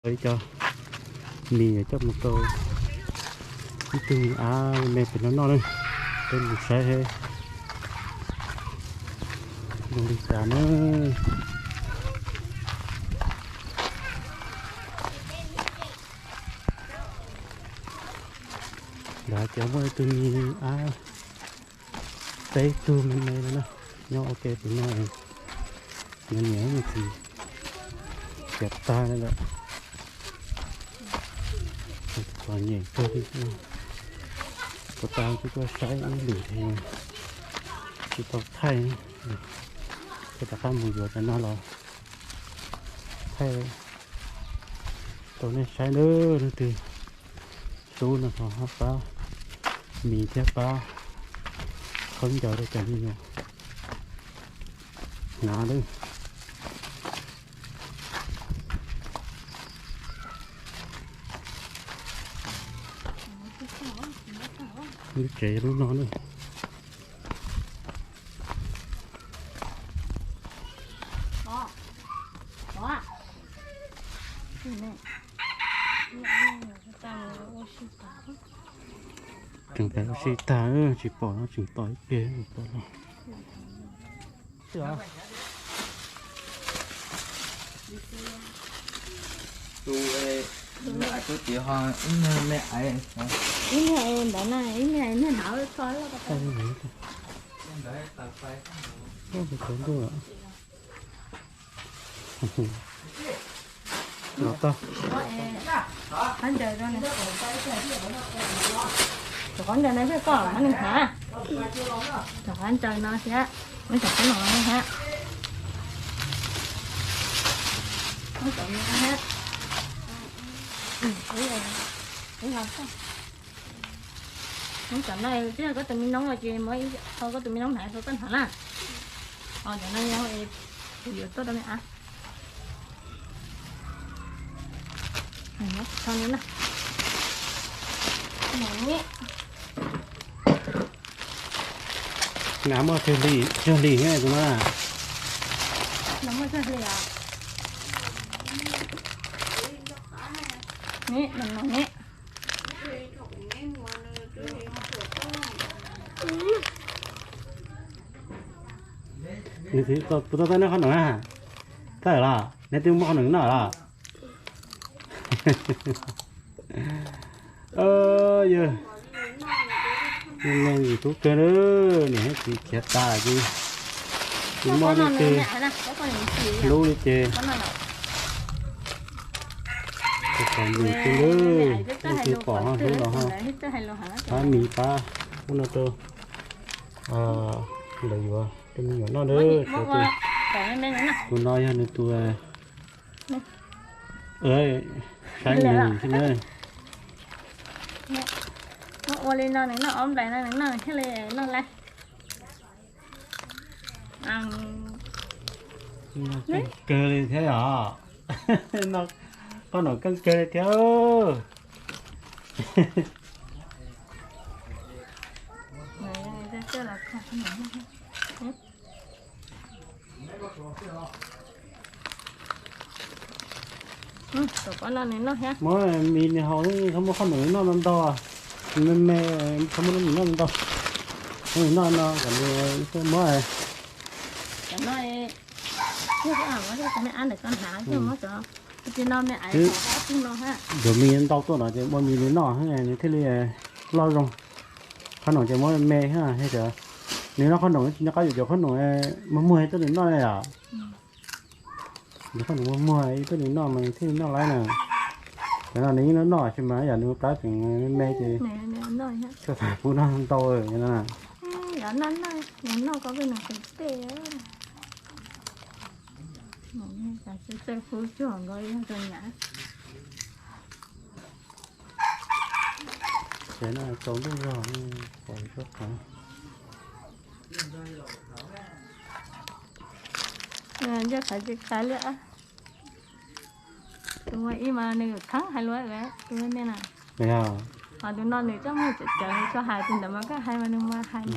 Ib co mis coj mus rau ib tug me av me pem no noj na. Peb mus saib zoo li cas na. Lawv cov muaj ib tug me av peb tug me me no na, nyob ua ke pem no. Nws niam nws txiv khiav tag lawm. Txom nyem kawg li. Puas tau twb tuaj saib ib lwm thiab tsis tau thaij. Ces rov qab mus yuav cov no los thaij rau nej saib na. Leej twg xub no ho pab mis thiab pab khaub ncaws rau cov me nyuam hnav lawm. Lub tsev lub no na. Tseem pais ua si tag, tsis pom no tseem pom ib pliag pom no. Tus me aiv, tus txiv ho ib niag me aiv, ib niag ntawd na, ib niag niag hnav tho. Los tau. Qhov ncaws no, cov qhov ncaws no thiab koj, muab nws hnav. Cov qhov ncaws no thiab, muab cov qhov no thiab, muab cov no thiab. Muab cov no, twb yog koj tus me noob ces muab ib qho koj tus me noob hnav, ib qho koj hnav na. Ho cov no yog kuv yuav tuaj rau nej av. Nav muaj tsawg hlis, tsawg hlis tus no na? Muaj tsawg hlis os? Ni, ni. Kuv tau noj qhov no na. Tawm los, neb twb muab qhov no noj los. Yog, yus tub kawg na, niam thiab txiv khiav tas ces tsis muaj leej twg hlub li ces txom nyem kawg na, leej twg pom ho hlub los ho pab mis pab ub no rau lawv yuav rau me nyuam noj na. Tus no yog nws tus saib nws xwb na. Muab ua li no nws noj ob nplais no nws noj thiaj li noj lawm. Kawg li thiab yom. Qhov no keej kawg li thiab. Muab mis nws haus, txhob muab qhob noom noj ntau ntau, me me, txhob muab nws noj ntau ntau. Muab nws noj no kom nws muab. Yuav mis ntau tuaj no ces muab mis nws noj nws thiaj li loj zoo. Qhob noom ces muab me, nws noj qhob noom tsis nco qab yuav cov qhob noom muag muag tuaj nws noj yom. Nws qhob noom muag muag tuaj nws noj mas nws thiaj li noj laib na. Cov no nws yeej noj noj tsis mas yam nws plab tseem me ces tsuas tas pub noj ntau no. Tsev no tsaus ntuj zog, pom tsuas qhov. Ncaj qhov tsis qhov li. Tus ib mas nws kheev hais lus tus me na. Ho tus no nws coj mus cawv cawv nws tso hais tus ntawd mas koj hais mas nws mas hais.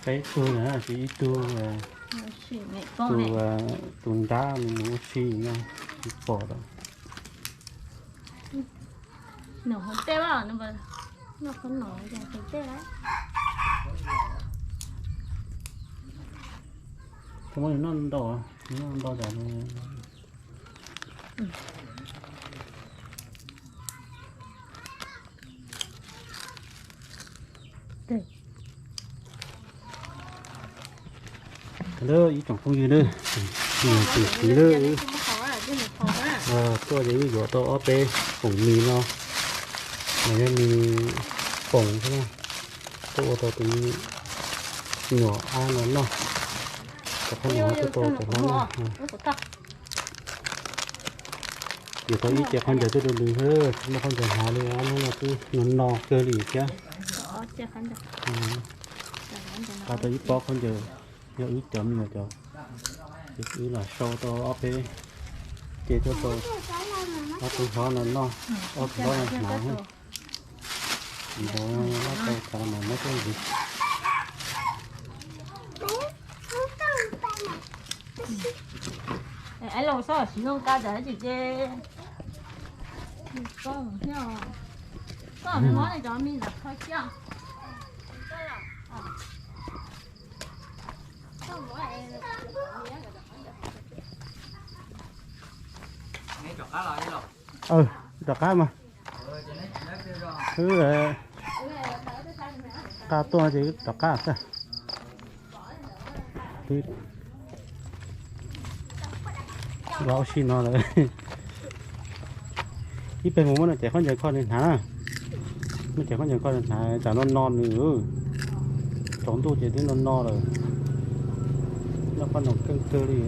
Peb tug na, tsis ib tug. Tus, tus nrab nws mus ua si no, tsis pom lawm. Tsis muab nws noj ntau, nws noj ntau tas. Ib tsoom phooj ywg na, tsoom kwv na, tuaj ces wb yuav tau ob peb poom mis no, mas yog mis poom xwb na, tuaj ua tau tus nyuam ab no noj. Cov qhob no tuaj tau cov hlob no. Yuav tau ib ce khaub ncaws twb lwj lwj, tsis muaj khaub ncaws hnav li, ob hnub no twb no no kawg li thiab. Qa tau ib pob khaub ncaws, yog wb cov me nyuam cov, ces wb los sau tau ob peb ce tuaj rau ob tug hlob no noj, ob tug hlob no hnav. Ntawd ob tau cov no muab tuaj ntxiv. Ab, los sob siv zoo qa tas tsis ces koj thiab, koj mob cov me ntawm kho siab. Rov qab mas. Wb qa tuaj ces rov qab xwb. Los ua si no lawm. Ib pliag mus muab no ces khaub ncaws kho nws hnav na. Muab ces khaub ncaws kho nws hnav, tsam no no nws. Tsaus ntuj ces twb no no lawm. Noj qab no keej kawg li.